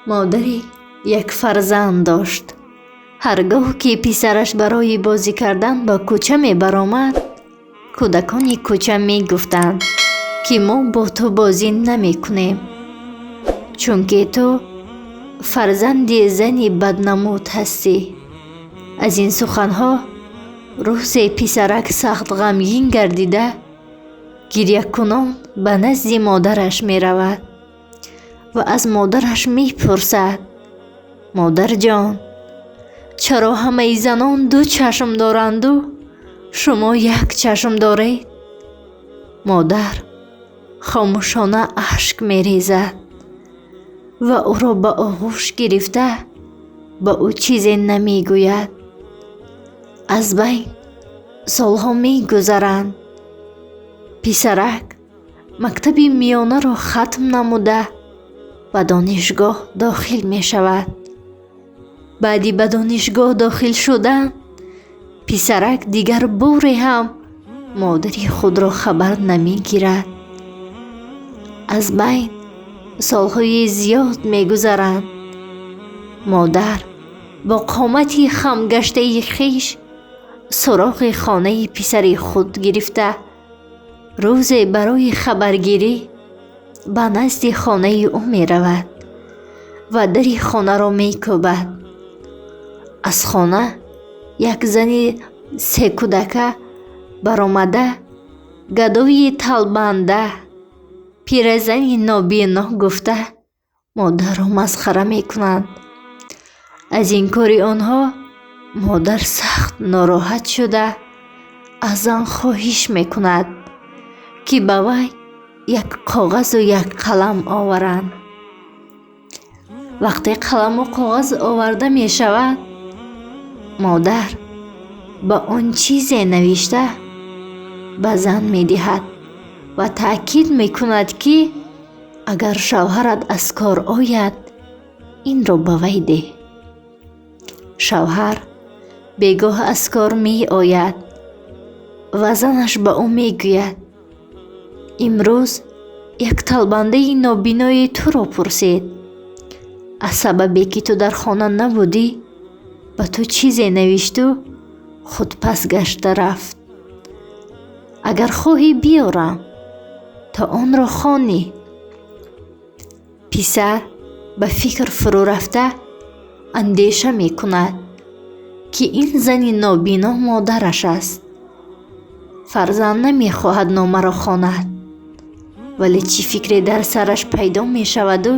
Модаре як фарзанд дошт. Ҳар гоҳ ки писараш барои бозӣ кардан ба кӯча мебаромад, кӯдакони кӯча мегуфтанд, ки мо бо ту бозӣ намекунем, чунки ту фарзанди зани баднамуд ҳастӣ. Аз ин суханҳо рӯзе писарак сахт ғамгин гардида, гирякунон ба назди модараш меравад ва аз модараш мепурсад: модарҷон, чаро ҳамаи занон ду чашм доранду шумо як чашм доред? Модар хомӯшона ашк мерезад ва ӯро ба оғӯш гирифта ба ӯ чизе намегӯяд. Аз байн солҳо мегузаранд. Писарак мактаби миёнаро хатм намуда ба донишгоҳ дохил мешавад. Баъди ба донишгоҳ дохил шудан писарак дигар боре ҳам модари худро хабар намегирад. Аз байн солҳои зиёд мегузаранд. Модар бо қомати хамгаштаи хеш суроғи хонаи писари худ гирифта, рӯзе барои хабаргирӣ ба назди хонаи ӯ меравад ва дари хонаро мекӯбад. Аз хона як зани секӯдака баромада, гадои талбанда, пиразани нобино гуфта модарро масхара мекунанд. Аз ин кори онҳо модар сахт нороҳат шуда, аз зан хоҳиш мекунад, ки ба вай як коғазу як қалам оваранд. Вақте қаламу коғаз оварда мешавад, модар ба он чизе навишта ба зан медиҳад ва таъкид мекунад, ки агар шавҳарат аз кор ояд, инро ба вай деҳ. Шавҳар бегоҳ аз кор меояд ва занаш ба ӯ мегӯяд: имрӯз як талбандаи нобинои туро пурсид. Аз сабабе ки ту дар хона набудӣ, ба ту чизе навишту худ пас гашта рафт. Агар хоҳӣ биёрам, то онро хонӣ. Писар ба фикр фурӯ рафта андеша мекунад, ки ин зани нобино модараш аст. Фарзанд намехоҳад номаро хонад, вале чӣ фикре дар сараш пайдо мешаваду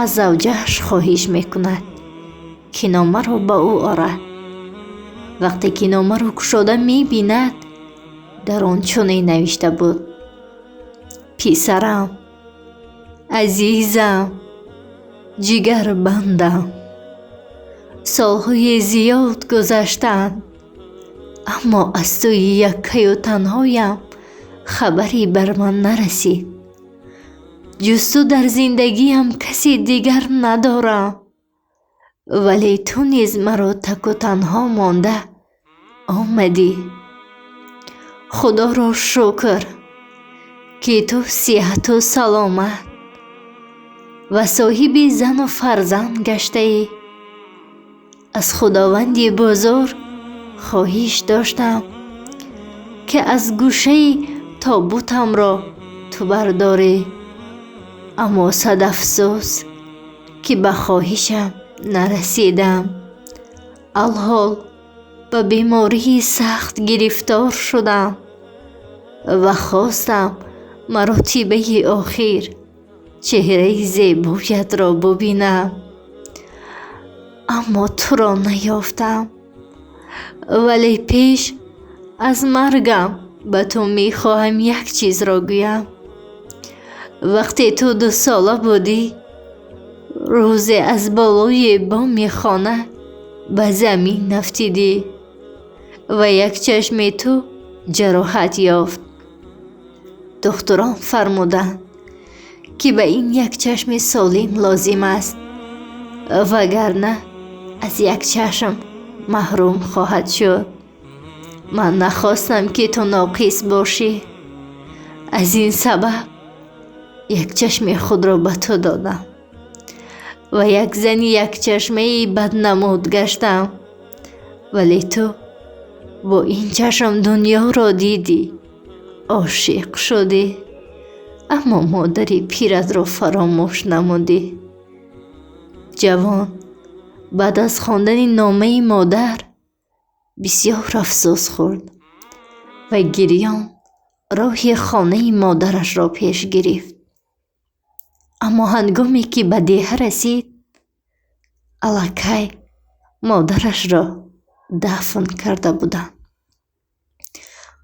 аз завҷааш хоҳиш мекунад, ки номаро ба ӯ орад. Вақте ки номаро кушода мебинад, дар он чунин навишта буд: писарам, азизам, ҷигарбандам, солҳои зиёд гузаштанд, аммо аз тӯи яккаю танҳоям хабаре бар ман нарасид. Ҷуз ту дар зиндагиам касе дигар надорам, вале ту низ маро таку танҳо монда омадӣ. Худоро шукр, ки ту сиҳату саломат ва соҳиби зану фарзанд гаштаӣ. Аз Худованди бузург хоҳиш доштам, ки аз гӯшаи тобутамро ту бардорӣ, аммо сад афсӯс, ки ба хоҳишам нарасидам. Алҳол ба бемории сахт гирифтор шудам ва хостам маротибаи охир чеҳраи зебоятро бубинам, аммо туро наёфтам. Вале пеш аз маргам ба ту мехоҳам як чизро гӯям. Вақте ту дусола будӣ, рӯзе аз болои боми хона ба замин афтидӣ ва як чашми ту ҷароҳат ёфт. Духтурон фармуданд, ки ба ин як чашми солим лозим аст, вагарна аз як чашм маҳрум хоҳад шуд. Ман нахостам, ки ту ноқис бошӣ. Аз ин сабаб як чашми худро ба ту додам. Ва як зани якчашмаи баднамуд гаштам. Вале ту бо ин чашм дунёро дидӣ, ошиқ шудӣ, аммо модари пиратро фаромӯш намудӣ. Ҷавон баъд аз хондани номаи модар бисёр афсӯс хӯрд ва гирён роҳи хонаи модарашро пеш гирифт. Аммо ҳангоме ки ба деҳа расид, аллакай модарашро дафн карда буданд.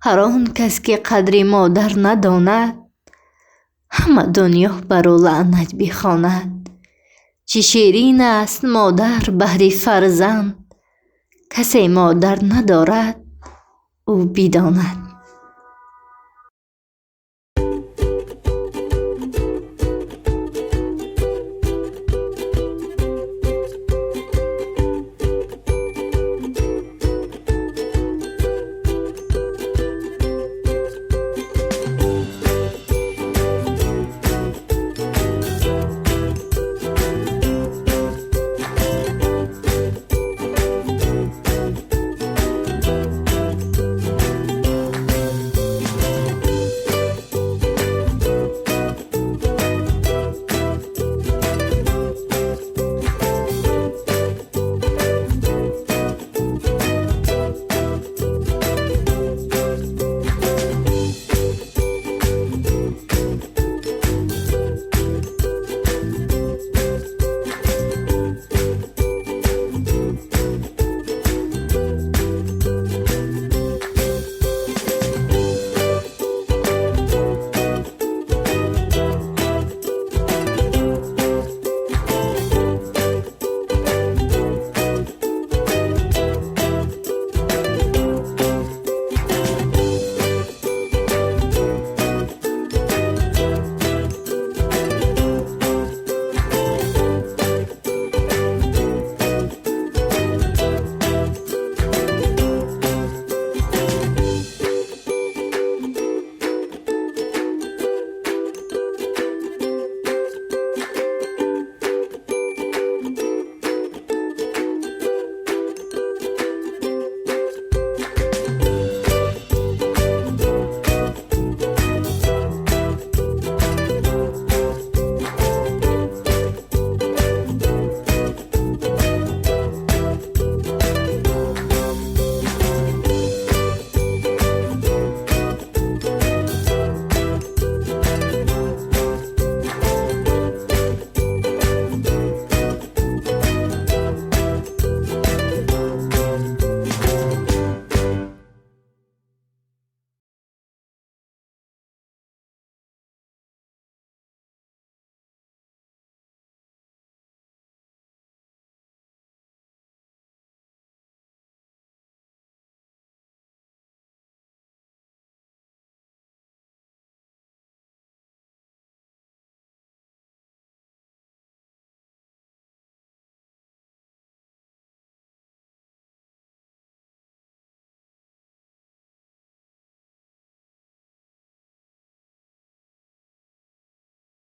Ҳар он кас ки қадри модар надонад, ҳама дунё бар ӯ лаънат бихонад. Чӣ ширин аст модар баҳри фарзанд, касе модар надорад, ӯ бидонад.